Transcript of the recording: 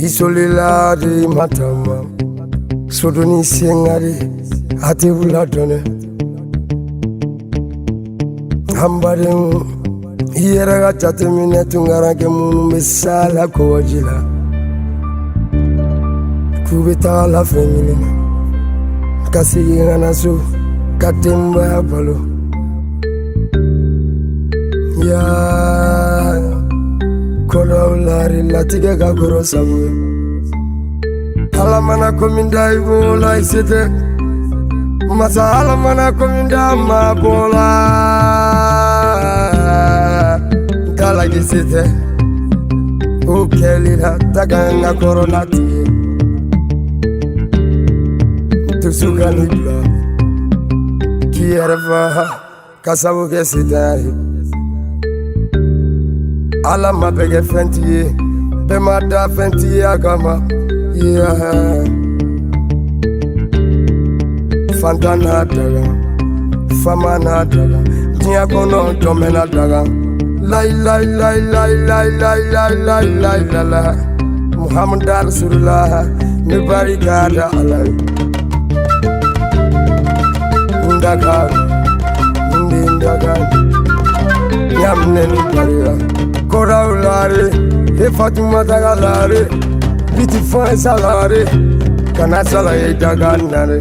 I solila de i ma taama sodoni sengari a tɛ wula dɔn dɛ an badenw i yɛrɛ ka jateminɛ tunkaranke minnu bɛ sa la kɔgɔji la k'u bɛ taga la fɛn ɲini na ka segin ka na so ka denbaya balo yaa kɔdɔw lari latigɛ ka kɔrɔ sabu ye ala mana ko min da i b'o la i se tɛ masa ala mana ko min da ma b'o la dalagi se tɛ o kɛli la daga ka kɔrɔ la tigɛ dusu ka n'i bila k'i yɛrɛ fa ka sabu kɛ setanya ye ala ma bɛɛ kɛ fɛntigi ye bɛɛ ma da fɛntigiya kama yeah. Fantan n'a daga fama n'a daga diɲɛ kɔnɔ jɔn bɛɛ n'a daga layi layi layi layi layi layi layi layi layi la la muhamadu rasulullah n bɛ barika da ala ye n daga n den daga ɲaminɛ ni barika kɔdaw lare e fatumata ka lare biti fɛn salare kana sala ye daga nare.